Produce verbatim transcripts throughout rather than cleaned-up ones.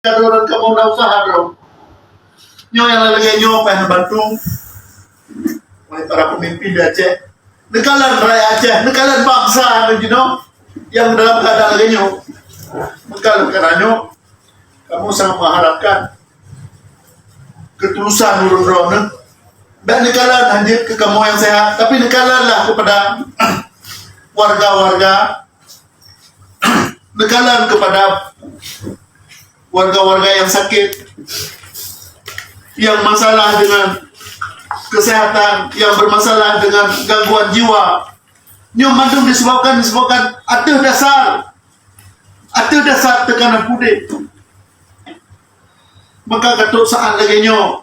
Kamoe na usaha droe. Nyoe nyang lagée nyoe payah neubantu oleh para pemimpin di Aceh. Neukalon rakyat Aceh, neukalon bansa neuh jinoe nyang dalam keadaan lagée nyoe. Maka lé kareuna nyoe, kamoe sangat mengharapkan ketulusan ureuëng droeneuh. Bék neukalon hanjeuet keu kamoe nyang sehat, tapi neukalonlah kepada warga-warga, neukalon kepada warga-warga yang sakit, yang masalah dengan kesehatan, yang bermasalah dengan gangguan jiwa. Nyoe mandum disebabkan, disebabkan ateueh dasar, ateueh dasar teukanan udeb. Maka ka trok saát lagée nyoe,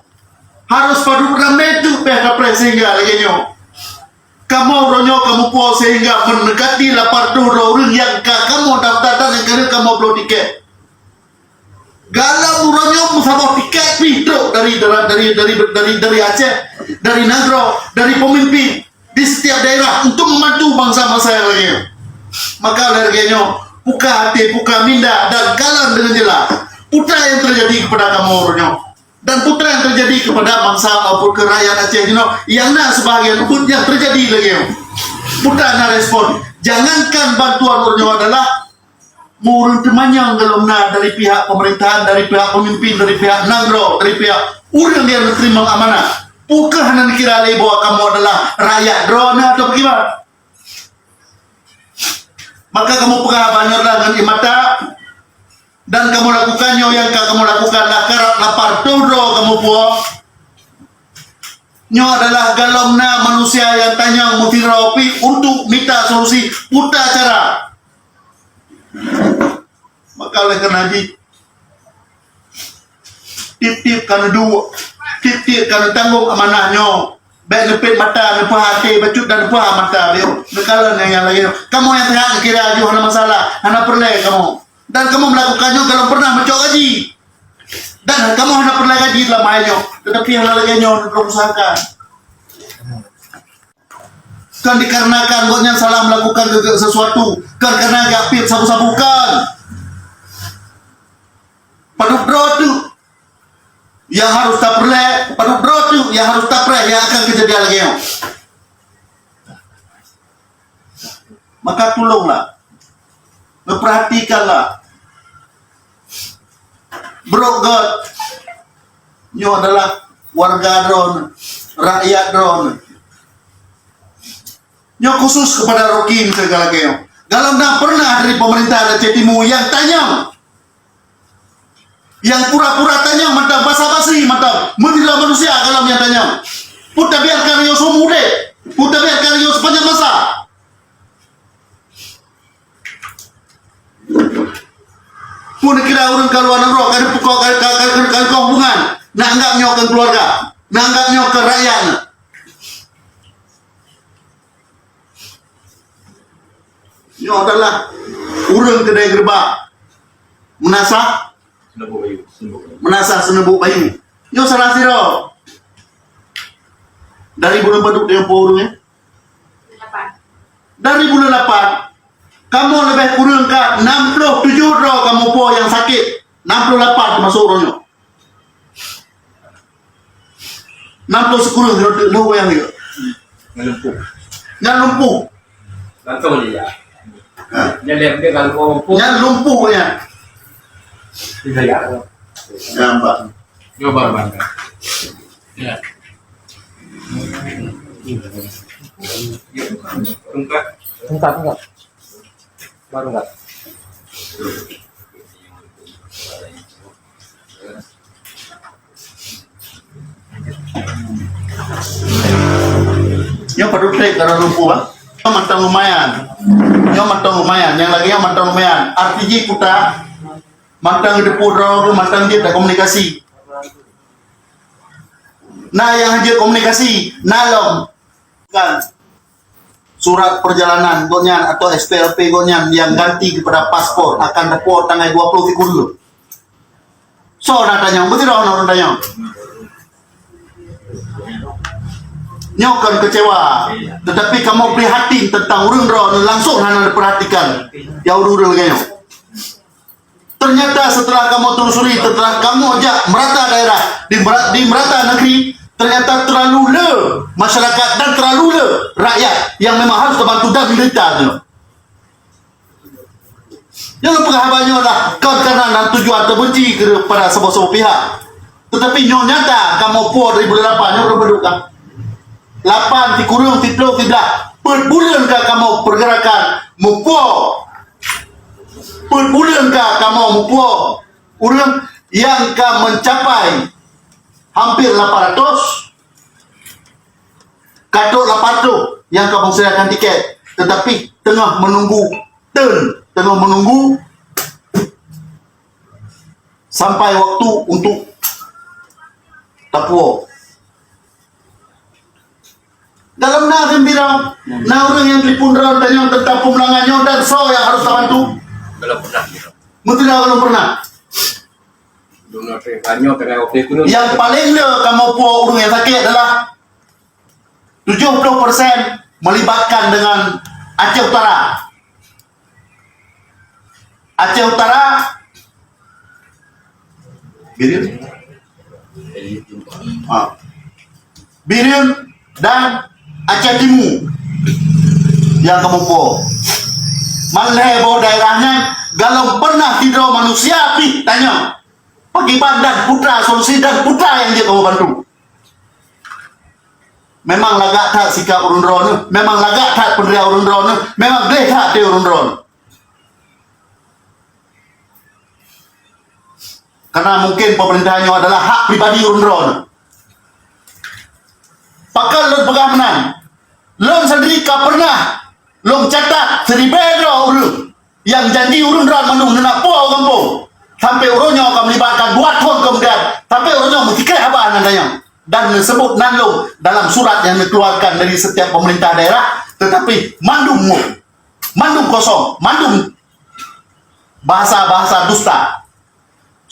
harôh padub ramé teuk péh kapreh sehingga lagée nyoe. Kamoe uroe nyoe kamoe po sehingga mendekati lapan reutôh droe ureuëng nyang ka kamoe daftarkan nyang ka lheueh kamoe bloe tiket. Galom uroe nyoe meusaboh tiket pih trok dari, dari, dari, dari, dari Aceh, dari nanggroe, dari pemimpin di setiap daerah untuk membantu bansa-bansa nyang lagée nyoe. Maka lagée nyoe, buka até, buka minda dan kalon deungon jeulaih peue nyang teujadi keupada kamoe uroe nyoe. Dan peue nyang teujadi keupada bansa maupun keu rakyat Aceh jinoe nyang na sibahagian ubit nyang teujadi lagée nyoe. Peue na respon. Jangankan bantuan uroe nyoe adalah ureuëng teumanyong golom na dari pihak pemerintahan, dari pihak pemimpin, dari pihak nanggroe, dari pihak ureuëng nyang neuteurimong amanah. Peue hana neukira lé bahwa kamoe adalah rakyat droeneuh atau bagaimana? Maka kamoe peugah bak nyoe ngon ié mata, dan kamoe lakukan nyoe nyang ka kamoe lakukan lah karab lapan reutôh droe kamoe puwoe. Nyoe adalah golom na manusia nyang tanyong meusidroe pih untuk mita solusi peue cara. Maka lé kareuna jih, tieb-tieb ka neuduek, tieb-tieb ka neutanggong amanah nyoe. Bék neupet mata, neupeuhah até bacut dan neupeuhah mata beuh. Neukalon nyang, nyang lagée nyoe. Kamoe nyang sehat neukira jih hana masalah, hana peureulée kamoe. Dan kamoe meulakukan nyoe golom pernah meucok gaji. Dan kamoe hana peureulée gaji lam hai nyoe, teutapi hana lagée nyoe neuusahakan. Kon dikarenakan gobnyan salah melakukan ke-, ke-, sesuatu, kon karena jak piep sabu-sabu, kon. Padub droe teuk nyang harôh tapeureulée, padub droe teuk nyang harôh tapreh nyang akan keujadian lagée nyoe. Maka tulonglah, neupeurhatikanlah. Brok gét, nyoe adalah warga droeneuh, rakyat droeneuh. Nyoe khusus keupada Rocky miseue lagée nyoe. Golom na pernah dari pemerintahan Aceh Timu nyang tanyong. Nyang pura-pura tanyong mantong, basa-basi mantong, meunira manusia golom nyang tanyong. Peue tabiarkan nyoe seumeu udeb, peue tabiarkan nyoe sepanjang masa. Peue neukira ureuëng ka luwa nanggroe, ka neupeuko-, ka, ka, ka, ka, ka neukoh hubungan, neuanggab nyoe keu keuluwarga, neuanggab nyoe keu rakyat na. Nyoe adalah ureuëng keudai geureubak meunasah, meunasah seuneubok bayeue. Nyoe salah sidroe. Dari buleuen padub tanyoe po ureuëng, eh? Dari buleuen lapan, kamoe leubeh kureueng ka nam ploh tujoh droe kamoe po nyang sakét. Nam ploh lapan teumasok uroe nyoe. Nam ploh sikureueng droe, droe nyang nyoe. Nyang lumpuh. Nyang lumpuh. Langsung aja ya. Ha? Nyang lem dia kalau kau lumpuh. Nyang lumpuh nyan. Tidak ya. Nampak. Coba bang. Ya. Tungkat. Tungkat, tungkat. Baru enggak? Nyoe padub trép ka lumpuh, ah. Nyoe mantong lumayan. Nyoe mantong lumayan. Nyang lagée nyoe mantong lumayan. Arti jih kuta mantong geuteupeue droe, mantong jeuet takomunikasi. Na nyang jeuet komunikasi, na lom. Kan. Surat perjalanan gobnyan atau S P L P gobnyan nyang ganti keupada paspor akan teupeue tanggai dua ploh sikureueng. Soe na tanyong, beutôi na ureuëng tanyong. Nyoe kon keucewa, teutapi kamoe prihatin teuntang ureuëng droe langsong hana dipeurhatikan. Ya ureuëng-ureuëng lagée nyoe. Ternyata setelah kamoe telusuri, setelah kamoe jak merata daerah, di mera-, di merata negeri, ternyata terlalu le masyarakat dan terlalu le rakyat yang memang harus terbantu dan menderita nyoe. Nyang peugah haba nyoe lah kon karena nan tujuan teubenci kepada saboh-saboh pihak. Tetapi nyoe nyata kamoe puwoe dari buleuen lapan nyoe ureueng padum ka. Lapan, sikureueng, siplôh, siblaih. Peuet buleuen ka kamoe pergerakan mupuwoe. Peuet buleuen ka kamoe mupuwoe ureueng nyang ka mencapai hampir lapan ratus. Ka trok lapan ratus nyang ka meusediakan tiket, tetapi teungoh menunggu turn, teungoh menunggu sampai waktu untuk tapuwoe. Dalam na gembira, na ureueng nyang telepon droe tanyong tentang peumulangan nyoe dan soe nyang harus tabantu. Belum pernah. Meuteuna belum pernah. Belum pernah. Nyoe tengah waktu itu. Nyang paléng le kamoe puwoe ureueng nyang sakét adalah tujuh puluh persen melibatkan dengan Aceh Utara. Aceh Utara, Bireuen, ha, Bireuen dan Aceh Timu nyang kamoe puwoe. Man lhèe boh daerah nyan galom pernah sidroe manusia pih tanyong. Pakriban dan peue solusi dan peue nyang jeuet kamoe bantu. Memang lagak that sikap ureueng droeneuh, memang lagak that peundiri ureueng droeneuh, memang gleh that di ureueng droeneuh. Karena mungkin pemerintah nyoe adalah hak pribadi ureueng droeneuh. Pakon lôn peugah meunan? Lôn sendiri ka pernah lôn catat siribèe droe ureueng nyang janji ureueng droe mandum neunak puwoe u gampông. Sampai uroe nyoe ka meulibatkan dua thon kemudian, sampai uroe nyoe meusikreh haba nan tanyong dan neuseubut nan lôn dalam surat nyang neukeluarkan dari setiap pemerintah daerah, tetapi mandum muh, mandum kosong, mandum bahasa-bahasa dusta.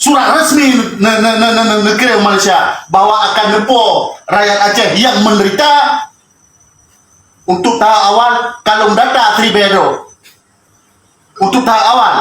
Surat resmi ne-, ne-, ne-, ne-, ne-, neukirém Malaysia bahwa akan neupuwoe rakyat Aceh nyang menderita untuk tahap awal, kalon data siribèe droe. Untuk tahap awal,